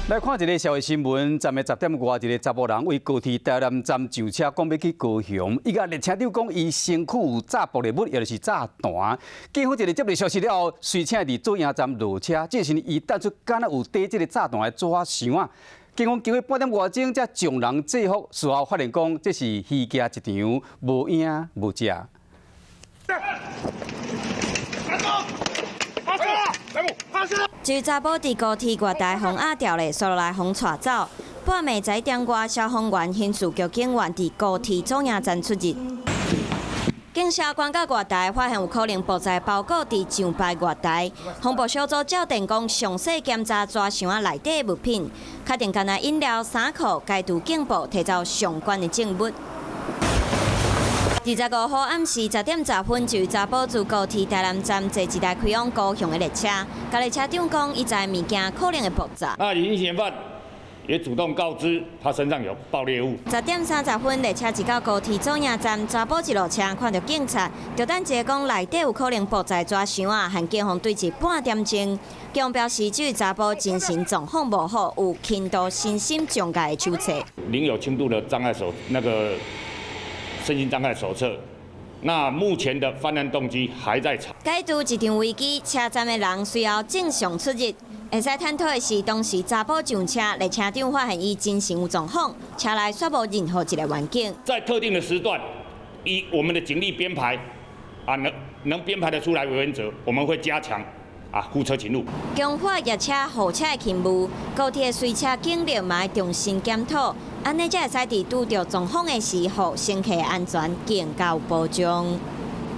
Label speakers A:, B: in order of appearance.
A: 來看一个社會新聞，昨暝10點外，一个查埔人為高鐵台南站上車，講欲去高雄。伊共列車長講，伊身軀有炸爆裂物，也就是炸彈。警方一个接到消息了後，隨車佇左營站落車，這時伊帶出敢若有提這个炸彈的紙箱仔。警方經過半點外鐘才將人制服，事後發現講這是虛驚一場，無影無跡。
B: 站住！發射！
C: 一查埔佇高鐵月台予壓牢咧，煞落來予帶走。半暝11點外，消防員、刑事局警員佇高鐵左營站出入。警車關到月台，發現有可能爆炸包裹佇上排月台。防暴小組照電光詳細檢查紙箱仔內底物品，確定干焦飲料、衫褲，解除警報，提走相關的證物。25號暗時10點10分，一查埔自高鐵台南站坐一台開往高雄的列車，共列車長講，伊知物件可能會爆炸。
D: 那隱嫌犯也主動告知他身上有爆裂物。
C: 10點30分，列車一到高鐵左營站，查埔一落車看著警察，就等一个講內底有可能爆炸紙箱仔，和警方對峙半點鐘。警方表示，這位查埔精神狀況無好，有輕度身心障礙的手冊。
D: 領有輕度的障礙手那個身心障礙手冊，那目前的犯案動機還在查。
C: 解除這場危機，車站的人隨後正常出入。會使探討的是，當時查埔上車，列車長發現伊精神有狀況，車內煞無任何一个員警。
D: 在特定的時段，以我們的警力編排，啊能編排得出來為原則，我們會加強護車勤務。
C: 強化夜車護車的勤務，高鐵隨車警力嘛重新檢討，按呢才會使佇拄著狀況的時，予乘客安全更加有保障。